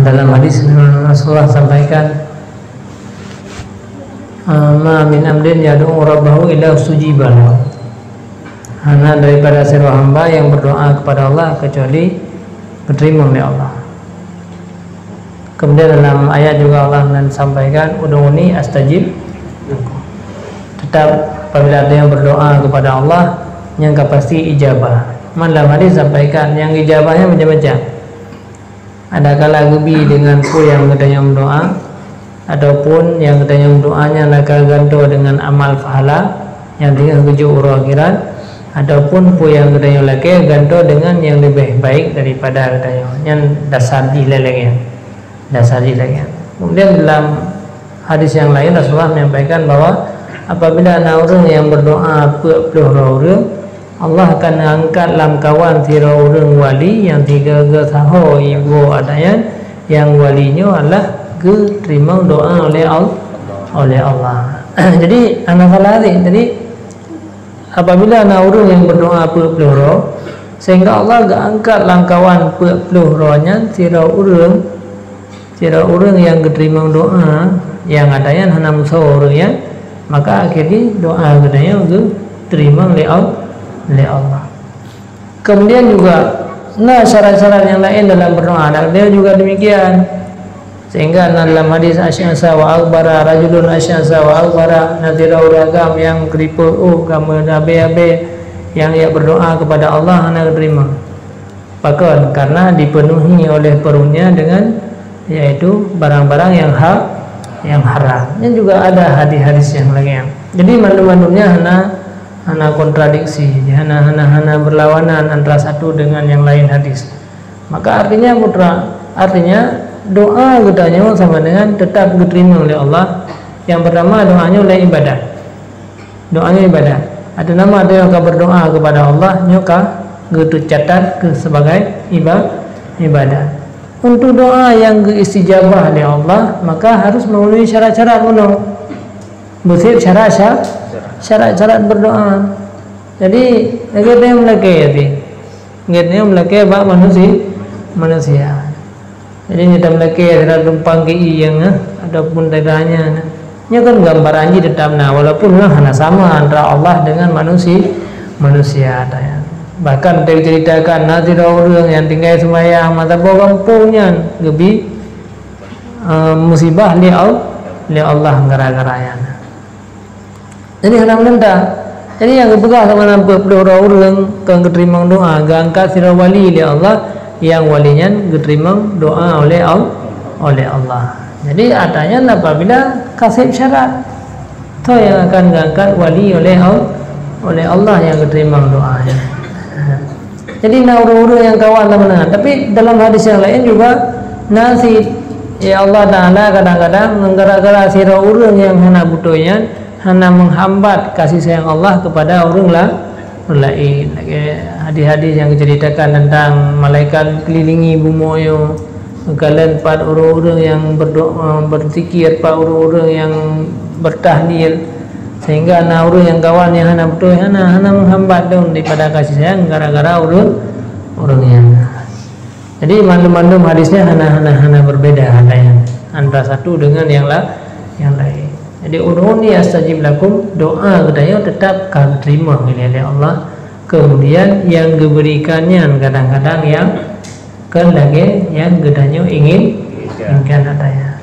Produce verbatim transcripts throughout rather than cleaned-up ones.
Dalam hadis Rasulullah sampaikan, "Ma min abdin yad'u rabbahu illa ustujiba lahu." Hana daripada sidroe hamba yang berdoa kepada Allah kecuali diterima oleh Allah. Kemudian dalam ayat juga Allah nan sampaikan, "Ud'uni astajib lakum." Tetap apabila ada yang berdoa kepada Allah, yang ka pasti ijabah. Man dalam hadis sampaikan, yang ijabahnya macam-macam. Adakala geubi dengan peue nyang geutanyoe meudoa, ataupun nyang geutanyoe meudoa nyan laka gantoe dengan amal pahala nyang teungoh geujok uroe akhirat, ataupun peue nyang geutanyoe lakée gantoe dengan nyang leubeh baik daripada geutanyoe. Nyan dasar jih lagée nyan. Dasar jih lagée nyan. Kemudian dalam hadis nyang laén Rasulullah menyampaikan bahwa apabila na ureuëng nyang berdoa peuet ploh droe ureuëng, Allah akan angkat lam kawan sidroe ureuëng wali nyang sigoe-goe saho iwoe ata nyan, nyang wali nyoe adalah geuteurimong doa oleh Al-, oleh Allah. Jadi hana salah lé. Jadi apabila na ureuëng nyang berdoa peuet ploh droe, sehingga Allah geuangkat lam kawan peuet ploh droe nyan sidroe ureuëng, sidroe ureuëng nyang geuteurimong doa, nyang ata nyan hana meusaboh ureuëng nyan, maka akhé jih doa geutanyoe geuteurimong lé Al-, lé Allah. Kemudian juga na syarat-syarat nyang laén dalam berdoa, dan beliau juga demikian. Sehingga na dalam hadis, "Asy'asa wa aghbara, rajulun asy'asa wa aghbara," na sidroe ureuëng agam nyang keuripeuet, oh, ka meuabée-abée, nyang ia berdoa kepada Allah hana geuteurimong. Pakon? Karena dipenuhi oleh perutnya dengan, yaitu barang-barang yang ha-, yang haram. Dan juga ada hadis-hadis yang lain. Jadi mandum-mandumnya hana, hana kontradiksi, hana, hana, hana berlawanan antara satu dengan yang lain hadis. Maka artinya putra, artinya doa geutanyoe sama dengan tetap geuteurimong lé Allah. Yang pertama, doa nyoe lé ibadat. Doa nyoe ibadat. Ada nama ada yang ka berdoa kepada Allah, nyoe ka geuteucatat ke sebagai iba-, ibadat. Untuk doa yang geuistijabah lé Allah, maka harus memenuhi syarat-syarat bunoe. Beuseb syarat-syarat, syarat-syarat berdoa. Jadi, lagée teuh meulakée tadi. Lagée teuh meulakée bak manusia, manusia. Jadi nyoe tameulakée sidroe tumpang keu ié nyan, ataupun teuga nyan. Nyoe kan gambaran jih teutap na, walaupun nyoe hana sama antara Allah dengan manusi-, manusia. Bahkan teuceuritakan na sidroe ureuëng nyang tinggai seumayang mata boh gampông nyan geubi, eh, musibah lé Al-, lé Allah gara-gara nyan. Jadi hana meunentang. Jadi nyang geupeugah sama lam peuet ploh droe ureuëng kon geuteurimong doa, geuangkat sidroe wali lé Allah, nyang wali nyan geuteurimong doa oleh Al-, oleh Allah. Jadi ata nyan apabila ka seb syarat, toh nyang akan geuangkat wali oleh Al-, oleh Allah nyang geuteurimong doa nyan. Jadi na ureuëng-ureuëng nyang kawan lam meunan. Tapi dalam hadis nyang laén juga na si, ya Allah Taala kadang-kadang gara-gara sidroe ureuëng nyang hana beutôi nyan, hana menghambat kasih sayang Allah kepada ureuëng la-, ureuëng laén. Lagée hadis-hadis nyang geuceuritakan tentang malaikat kelilingi bumoe nyoe, meukalon pat ureuëng-ureuëng nyang berdo-, berzikir, pat ureuëng-ureuëng nyang bertahlil, sehingga na ureuëng nyang kawan nyang hana beutôi, hana, hana menghambat lom daripada kasih sayang gara-gara ureuëng, ureuëng nyan. Jadi mandum-mandum hadisnya hana, hana, hana berbeda, hana yang antara satu dengan yang la-, yang lain. Jadi ud'uni astajib lakum, doa geutanyoe tetap ka geuterima oleh Allah. Kemudian yang diberikan nyan kadang-kadang yang kon lagée nyang geutanyoe ingin, inginkan ata nyan.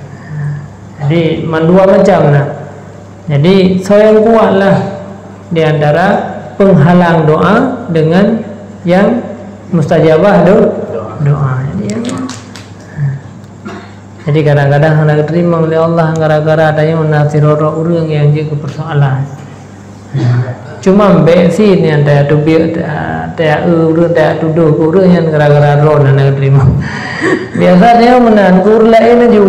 Jadi mandua macam na. Jadi soe nyang kuat lah di antara penghalang doa dengan yang mustajabah do-, doa. Jadi, ya. Jadi kadang-kadang hana geuterima oleh Allah gara-gara tanyoe na sidroe ureuëng nyang jeuet keu persoalan. Cuma bék si nyan taya teubiet, taya eu ureuëng, taya tudoh keu ureuëng nyan gara-gara droe hana geuterima. Biasa tanyoe meunan keu ureuëng laén laju.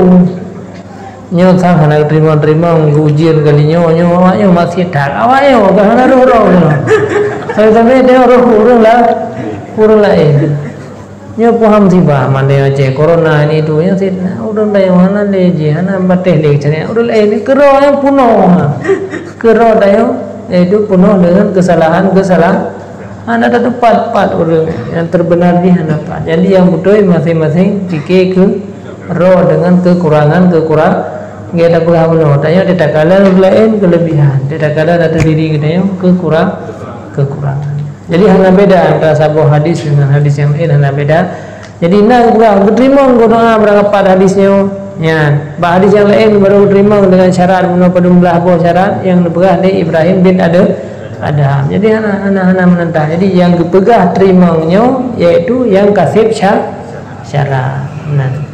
Nyoe sang hana geuterima-terima, geuujian kali nyoe, nyoe awak nyoe maksiet that. Awak nyoe ka hana roh-roh nyoe. Sampai-sampai tanyoe roh keu ureuëng la-, ureuëng laén. Nyoe paham sibah mandai Aceh, corona ini itu, nyoe sit, ureuëng laén hana lé jih, hana patéh lé cari. Ureuëng laén ni keudroe nyang punoh. Keudroe tanyoe, yaitu punoh dengan kesalahan-kesalahan. Hana tepat-pat ureuëng nyang terbenar jih hana pat. Jadi nyang beutôi masing-masing pike keu, Ro dengan kekurangan-kekurangan. Gata peugah bunoe, tanyoe takalon laén kelebihan, takalon ateueh diri geutanyoe kekurang-, kekurangan. Jadi hana beda antara saboh hadis dengan hadis nyang laén, hana beda. Jadi na geupeugah geuteurimong keu doa barangkapat hadis nyoe. Nyan, bak hadis nyang laén baru geuteurimong dengan syarat bunoe padum blaih boh syarat nyang geupeugah lé Ibrahim bin Adha-, Adham. Jadi hana, hana, hana menentang. Jadi nyang geupeugah teurimong nyoe yaitu nyang ka sép sya-, syarat. Nah.